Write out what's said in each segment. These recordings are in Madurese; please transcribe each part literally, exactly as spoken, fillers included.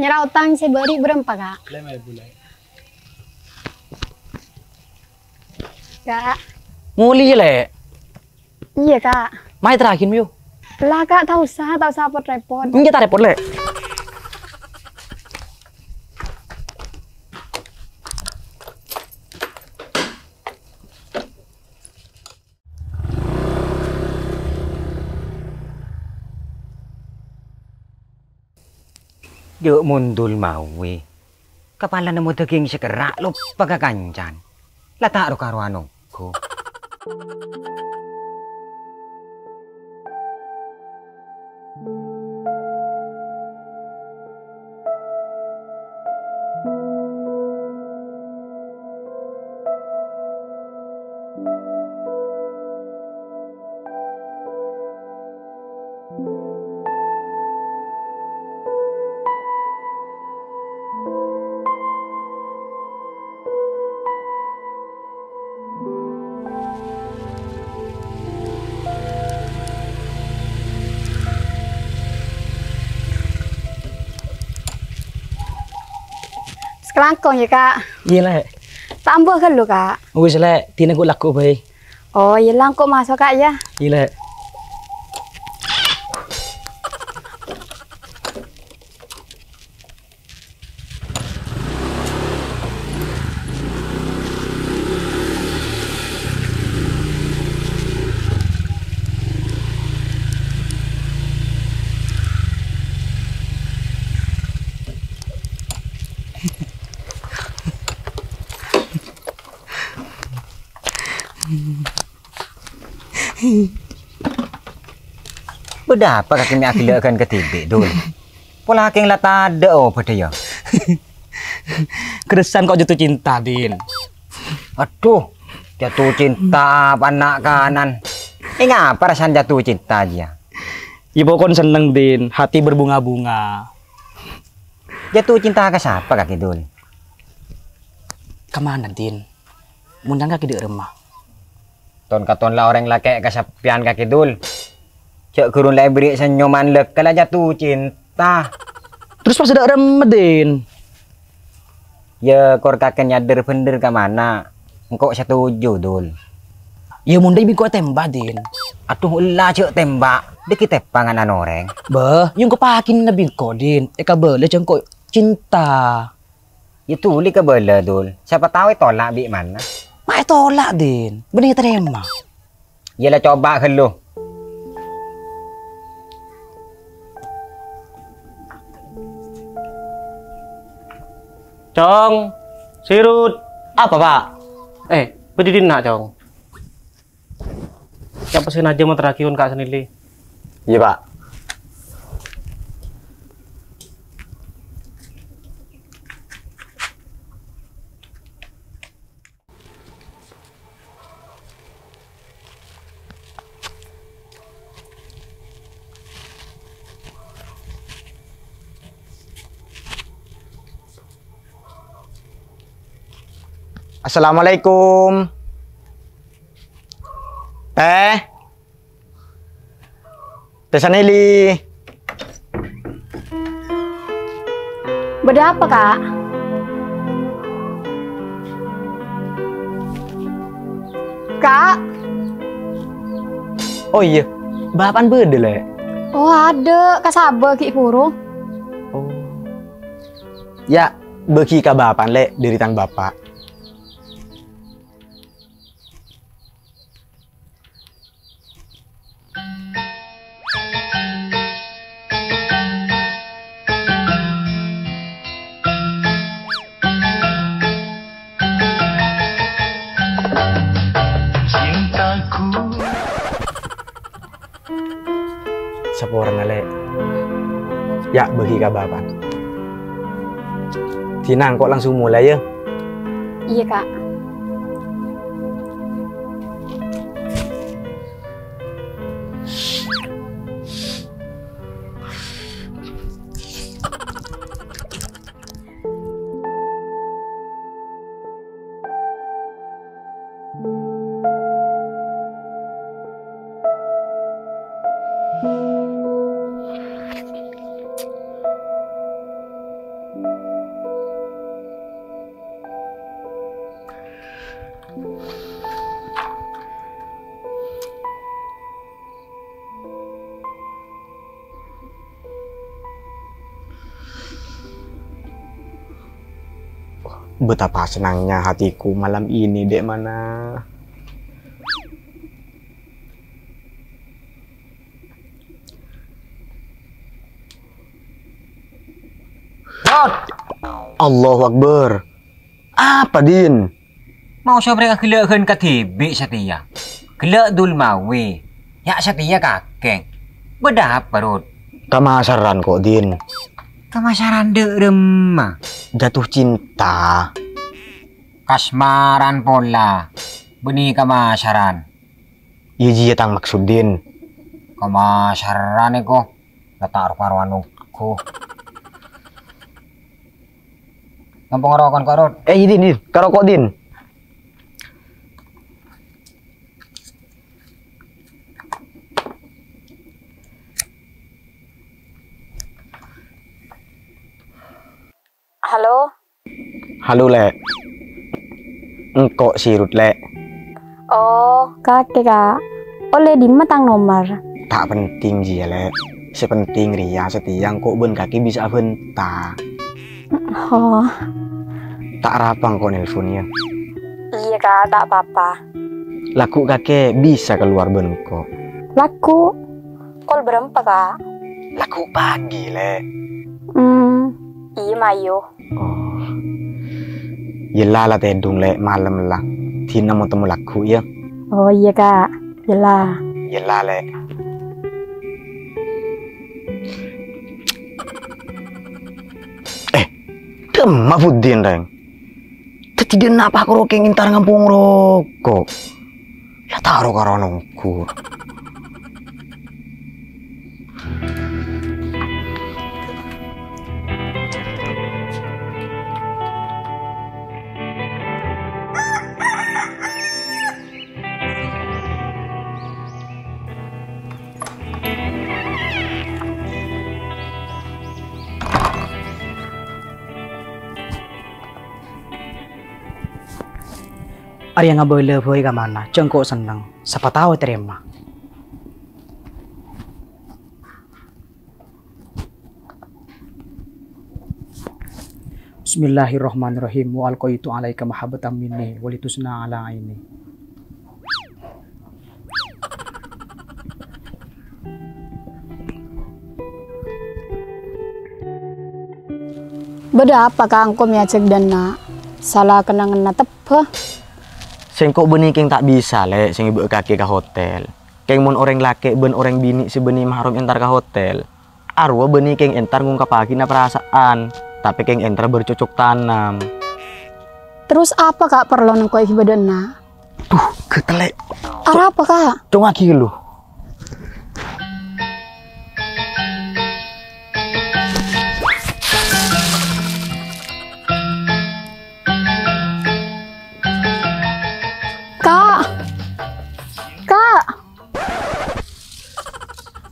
Nyera otang sè bâri' bârâmpa, Ka'? Lèma èbu, Lè'. Ka'. Molè, Lè'. Iyâ, Ka'. Mayu terakhir, mayu. La, Ka', ta' osa, ta' osa repot-repot. Enggak, ta' repot, Lè'. Jhâ' mondhul mawi. Kapalana mo dâging sè kerra', loppa ka kancana. La ta' ro-karowan ongghu. Sakalangkong yâ, Ka'. Iyâ, Lè'. Tambâ ghâllu, Ka'. Wis, Lè', dinah ghu' lagghu' bhâi. Oh, iyâ, la engko' maso', Ka', yâ. Iyâ, Lè'. Bâdâ apa kakè mè' aghellâ'âghân kadhibi', Dul? Pola kèng la tadâ' obâdhâ, yâ? Kerrèssan ko' jatuh cinta, Din. Adhu, jatuh cinta apa na'-kana'? È, ngapa rassana jatuh cinta jiyâ? Yâ, pokokna senneng, Din. Hati berbunga-bunga. Jatuh cinta ka sapa, Kakè Dul? Ka mana, Din? Mon ca'na kakè dâ' remma. Ton-katon la orèng lakè' kasappèyan, Kakè Dul. Jhâ' ghuru la èberri' sennyoman lèkka la jatuh cinta. Terros pas dâ' remma, Din? Yâ, kor kakè nyadâr bhendher ka mana. Engko' satuju, Dul. Yâ, mon dâ' bi' engko' ètèmba, Din. Adhu, ella jhâ' tèmba. Dâgghi' tèmba nganan orèng. Bâh, yâ engko' paghina bi' engko', Din. Èkabâlâ jhâ' engko' cinta. Yâ dhuli kabâlâ, Dul. Sapa tao ètola' bi' mana. Ma' ètola', Din. Bânnè ètarèma. Yâ la coba ghâllu. Cong, Sirut. Apa, Pak? Eh, bâdâ è dinna', Cong? Ca'na pèssèna jhâ' motorraghi mon ka' sanèlè. Iyâ, Pak. Assalamualaikum. Tèh. Tèh Sanèlè. Bâdâ apa, Ka'? Ka'? Oh iyâ, bapa'na bâdâ, Lè'? Oh, adâ'. Ka sabâ ghi' buru. Oh. Yâ, bâghi ka bapa'na, Lè', dâri tang bapa'. Saporana, Lè'. Yâ, bâghi ka bapa'na. Dinah engko' langsung molaè, yâ. Iyâ, Ka'. Betapa senangnya hatiku malam ini, Dek Mana. Allahu Akbar. Apa, Din? Mau sabrè'a ghellâ'ân kadhibi' satèya. Ghellâ' Dul Mawi. Ya' satèya kakè. Bâdâ apa, Rut? Kamasaran ko', Din. Kamasaran dâ' remma? Jatuh cinta. Kasmaran pola. Bânnè kamasaran. Iyâ, jiyâ tang maksod, Din. Kamasaran èko. La ta' ro-karowan ongghu. Ngampong rokon ko', Rut? Eh, iyâ, Din, Din. Karoko', Din. Halo? Halo, Lè'. Engko' si Rut, Lè'. Oh, kakè, Ka'. Ollè dimma tang nomer? Ta' penting, jiyâ, Lè'. Sè penting rèya satèya engko' bân kakè bisa abhânta. Oh. Ta' arapa engko' nelpon, yâ? Iyâ, Ka', ta' apa-apa. Lagghu' kakè bisa kalowar bân engko'. Lagghu'? Kol bârâmpa, Ka'? Lagghu' pagi, Lè'. Hmm, iyâ, mayu. Oh. Yella la tèdung, Lè', malem la. Dinah mo temmo lagghu', yâ. Oh, iyâ, Ka'. Yella. Yella, Lè'. Eh, dimma Buddin, Rèng? Dhâddhi dâ' enna' pakoro kèng entar ngampong roko'. La ta' ro-karowan ongghu. Arèya ngabâlâ bhâi ka Mana, jhâ' engko' senneng. Sapa tao ètarèma. Bismillahirrahmanirrahim. Wa alqaitu alaika mahabbatan minni wa litusna ala aini. Bâdâ apa, Ka', engko' mèyajhâk dâ' enna'? Sala kennengnganna tebbhâ. Sèngko' bânnè kèng ta' bisa, Lè', sè ngèbâ'â kakè ka hotel. Kèng mon orèng lakè' bân orèng binè' sè bânnè mahram entar ka hotel, arowa bânnè kèng entar ngongkappaghina parasaan, tapè kèng entar bercocok tanam. Terros apa, Ka', parlona engko' èghibâ dâ' enna'? Duh, ghâtellè'. Arapa, Ka'? Congaghi ghâllu. Ka'! Ka'!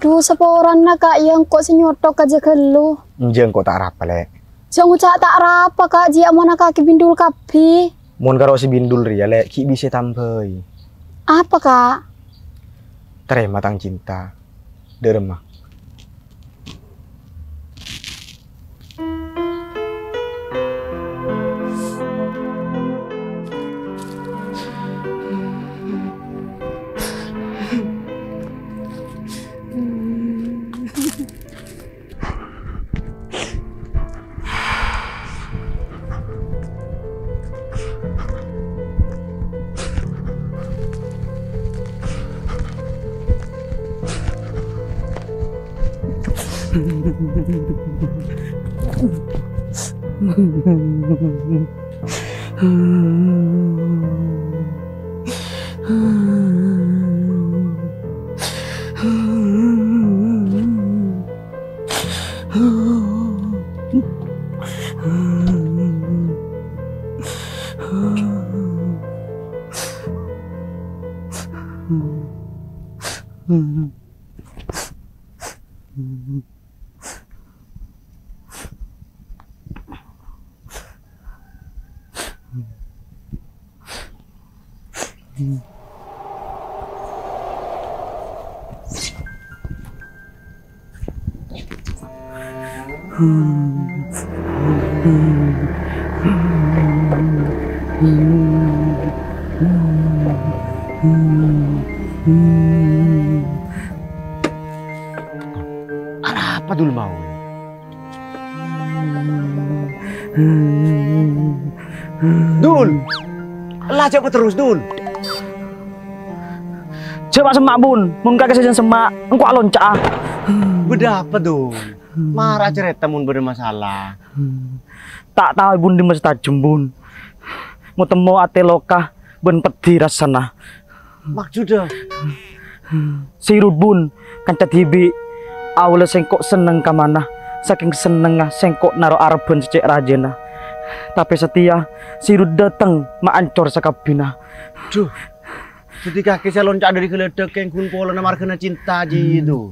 Dhu, saporana, Ka', iyâ engko' sè nyothok ka jhâ' ghâllu. Enjâ' engko' ta' arapa, Lè'. Jhâ' ngoca' ta' arapa, Ka', jiyâ monna kakè bindul kabbhi. Mon karo sè bindul rèya, Lè', ghi' bisa ètambhâi. Apa, Ka'? Tarèma tang cinta. Dâ' remma. Dul mau. Dul. Lah, jhâ' paterros, Dul. Jhâ' pasemma', Bun. Mon kakè sajân semma', engko' alonca'a. Bâdâ apa, Dul? Mara carèta mon bâdâ masalah. Ta' tao, Bun, dimma sè tajem, Bun. Mo-temmo atè loka bân peddhi rassana. Maksudda? Sirut, Bun, kanca dhibi'. Awwalla sèngko' senneng ka mana, sakèng sennengnga sèngko' naro' arebbhân sè cè' rajâna. Tapè satèya Sirut dâteng maancor sakabbhina. Duh, dhâddhi kakè sè alonca' dâri ghâlâdhâk kèng ghun polana marghâna cinta, Ji, itu.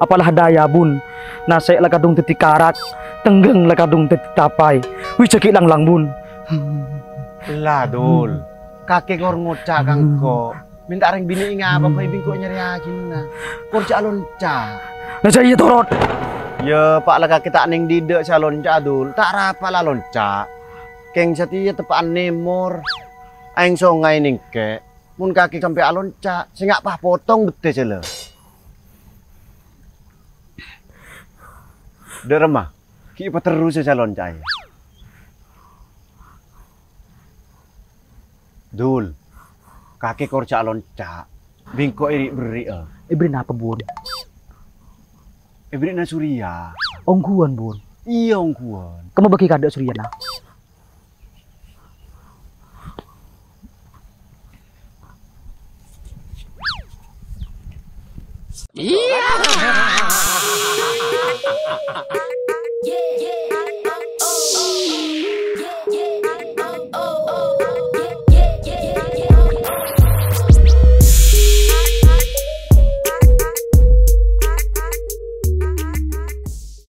Apalah daya, Bun. Nasè' la kadhung dhâddhi karak, tengghâng la kadhung dhâddhi tapai. Wis jhâ' ghi' lang-lang, Bun. Ella, Dul. Kakè kor ngoca' ka engko'. Mènta rèng binè' ngapa bhâi bi' engko' nyarèyaghinna. Kor jhâ' alonca'. Lah, jhâ' iyâ torot. Yâ, pa' la kakè ta' nèng dhidhâ' sè alonca', Dul. Ta' arapa la alonca'. Kèng satèya teppa'an nèmor. Aèng songay nèngkè'. Mon kakè sampè' alonca', sènga' pas potong bettè sè la. Dâ' remma, ghi' paterrosa sè alonca', yâ. Dul, kakè kor jhâ' alonca', bi' engko' èri'-berri'â. Èberri' napa, Bun? Èberri'na Surya. Ongghuwân, Bun. Iyâ, ongghuwân. Kemma bâgi kaadâ' Suryana.